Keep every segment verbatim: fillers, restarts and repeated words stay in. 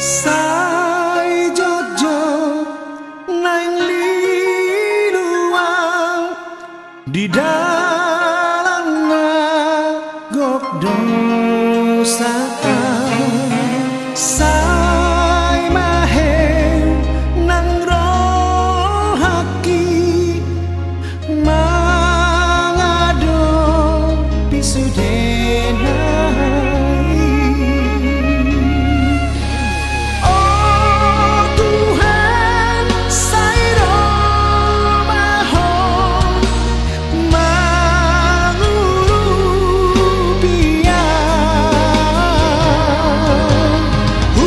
Sai jotjot naeng lilu au di dalan na gok dosa. Sai mahe nang rohangki mangadopi sude nai. O Tuhan, sai ro ma Ho mangurupi au. Hu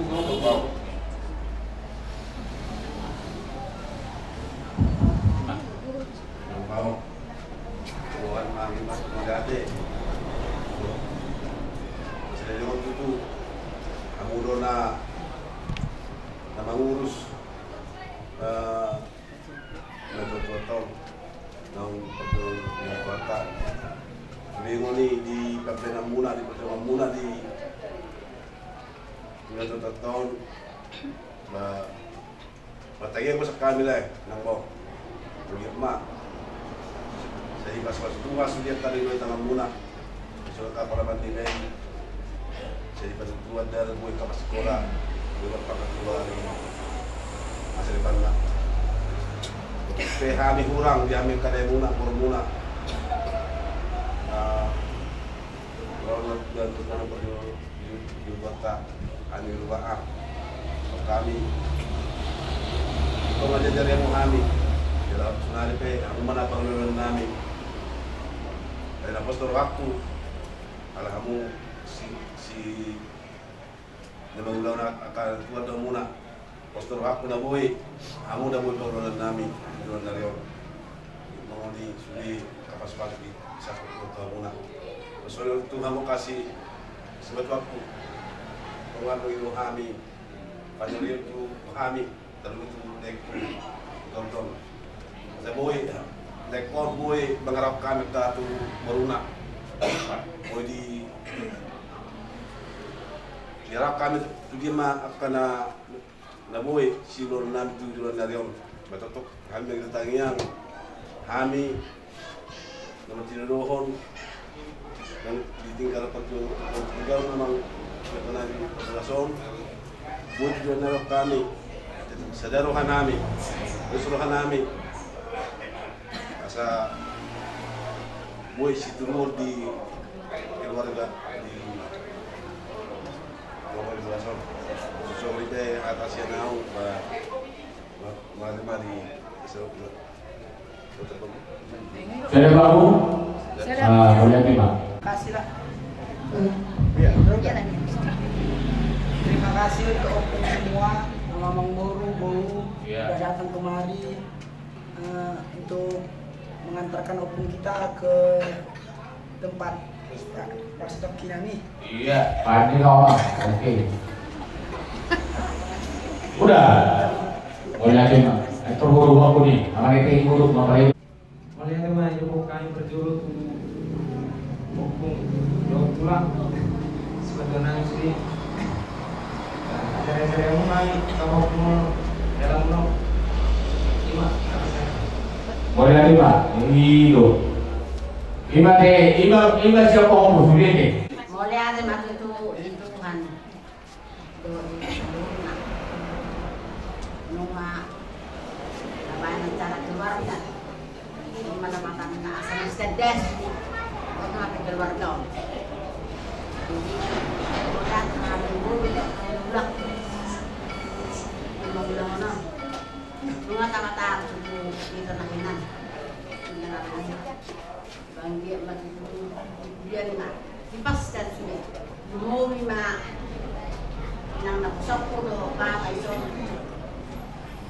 Nang bau. Tuhan ma hami mangudate. Sai tutu hamu do na, na mangurus, eh, na toto tong. Naung perlu na kuata. Bingung ni di pembenamuna, di perjuanganmuna di na toto tong. Ba Martangiang ma sian hami, Lae, nang bau. Mauliate ma. Sai pasu-pasu Tuhan sude tadi do di tanganmuna. Sude angka parumaen ni lae. Sai pasu Tuhan, dapot boi angka pasikola, boi angka pangkatua ni masa depanna. Pe hami hurang di hami angka daemuna, borumuna. Ah, Lalu dan terutama perlu di, di kota ani rumah ah. Kami. Kau ngajar dari hamu hami. Dalam sunari pe, hamu mana pangaluan nami. Dari apostol waktu. Ala hamu si, si Dia mangulahon angka tua do muna. Pos do rohangku na boi, hamu na boi panguloan nami di joloan ni ari on. Mangoli sude angka pasu-pasu di sasat ni tua muna. Pos do tu hamu kasi, simatua ku. Panguloan do ido hami, panjarian tu hami. Tarlumobi tu daengku, tongtong. Asa boi, daengku on boi mangarahon hami tu boruna. Boi di, diarahon hami tu dia ma angka na, na boi siulahon nami tu joloan ni ari on. Ba tongtong hami martangiang, hami na martinodohon, na di tinggal parju-, tinggal memang, siapa nanti, pangalason, boi tu joloan ni ari on hami, sada roha nami, dos roha nami, asa boi situruon di keluarga, di keluarga pangalason. Sosok di pe atas ya nau, ba, ba, mari, mari, so, Sudah, Pak, Bu? Sudah. Ah, boleh, Pak. Kasih lah. Iya. Terima kasih untuk opung semua, Mamang, Boru, Boru, iya, sudah datang kemari, eh, untuk mengantarkan opung kita ke tempat pesta, pesta kina nih. Iya. Padi lo, oke. Udah. Boleh aja, Mak. Itu guru aku nih. Sama itu guru, Mak. Mauliate ma, ido hami parjolo tu opung, dohot tulang. Sebagai nang sini. Mauliate ma, i do. Ima te, ima, ima siapa homo sude te. Mauliate ma tutu di Tuhan. Dohot di saluhutna. Nunga tabaen acara keluarga. Ima na mata na asa na cerdas. Oto ape keluarga on. Jadi, udah, kami mobil, udah. Ima bilang mana? Nunga tabaen acara keluarga. Banggia ma tutu, banggia ma. Dipaskan sude. Dumobi ma. Nang na pusokku do, bapa ison.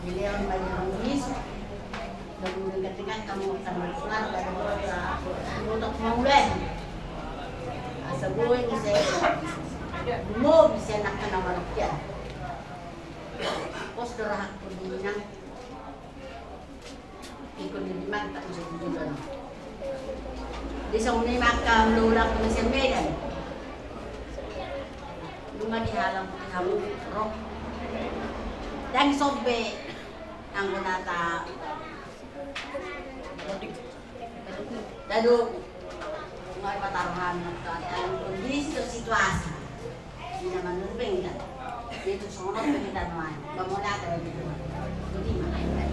Dileon ma di ruang isu. Lalu dengan tingkat kamu akan berkeluarga, berkeluarga. Untuk mauliate. Asa boi muse. Dumobi muse anak kena marakian. Pos do rohakku di nang. Ingkon di mantap di situ juga. Di song ni maka mula mula muse Medan. Nunga dihalang di hamu roh. Dan sombe anggo na ta Tadu, nunga pataruhan maka kondisi do situasi. Ina manurut pengidan. Itu songon pengidan mai. Bamona ada di rumah. Jadi mana?